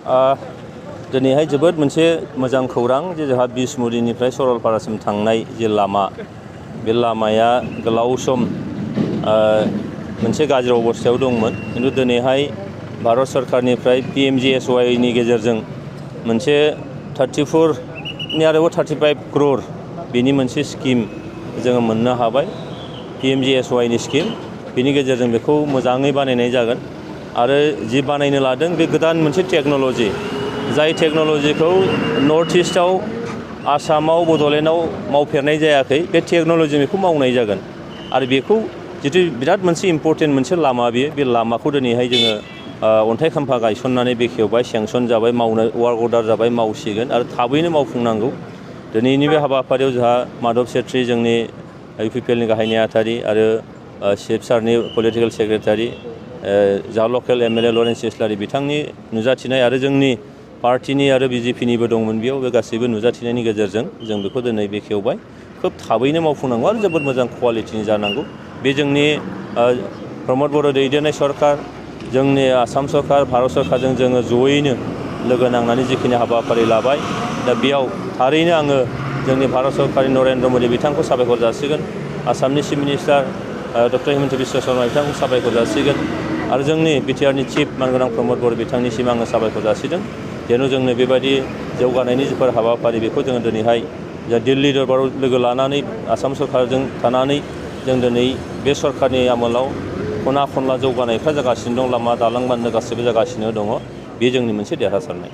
दिनैहाय जोबोद मोनसे मोजां खौरां जे जोंहा बिसमुरिनिफ्राय सरलपारासिम थांनाय जे लामा बे लामाया गोलाव सम मोनसे गाज्रि अबस्थायाव दंमोन खिन्थु दिनैहाय भारत सरकारनिफ्राय PMGSY नि गेजेरजों मोनसे 34 आरोबाव 35 crore बेनि मोनसे स्किम जोङो मोननो हाबाय PMGSY नि स्किम बेनि गेजेरजों बेखौ मोजाङै बानायनाय जागोन आरो जि बानायनो लादों बे गोदान मोनसे टेक्न'ल'जि जाय टेक्न'ल'जिखौ नर्थ इस्टआव आसामाव बड'लेण्डआव मावफेरनाय जायाखै बे टेक्न'ल'जि बेखौ मावनाय जागोन आरो बेखौ जितु बिराद मोनसे इम्परटेन्ट मोनसे लामा बे लामाखौ दिनैहाय जोङो अन्थाइ खाम्फा गायसननानै बेखेवबाय सेंसन जाबाय मावनो वार्क अर्डार जाबाय मावसिगोन आरो थाबैनो मावफुंनांगौ दिनैनि बे हाबाफारियाव जोंहा माधब सेट्रि जोंनि UPPL नि गाहाय नेहाथारि आरो चिफ सारनि पलिटिकेल सेक्रेटारि जा लकेल MLA लरेन्स इस्लारि बिथांनि नुजाथिनाय आरो जोंनि पार्टिनि आरो BJP निबो दंमोन बेयाव बे गासैबो नुजाथिनायनि गेजेरजों जों बेखौ दिनै बेखेवबाय खोब थाबैनो मावफुंनांगौ आरो जोबोद मोजां क्वालिटिनि जानांगौ बे जोंनि प्रमद बर' दैदेननाय सरकार जोंनि आसाम सरकार भारत सरकारजों जोङो जयैनो लोगो नांनानै जिखिनि हाबाफारि लाबाय दा बेयाव थारैनो आङो जोंनि भारत सरकारनि नरेन्द्र मदि बिथांखौ साबायखर जासिगोन आसामनि chief minister doctor Himanta Biswa Sharma बिथांखौ साबायखर जासिगोन आरो जोंनि BTR नि चिफ मानगोनां प्रमद बर' बिथांनिसिम आङो साबायखर जासिदों जेन' जोंनो बेबायदि जौगानायनि जिफोर हाबाफारि बेखौ जोङो दिनैहाय दिल्ली दरबाराव लोगो लानानै आसाम सरकारजों थानानै जों दिनै बे सरकारनि आमोलाव खना खनला जौगानायफ्रा जागासिनो दं लामा दालां बान्दो गासिबो जागासिनो दङ बे जोंनि मोनसे देरहासारनाय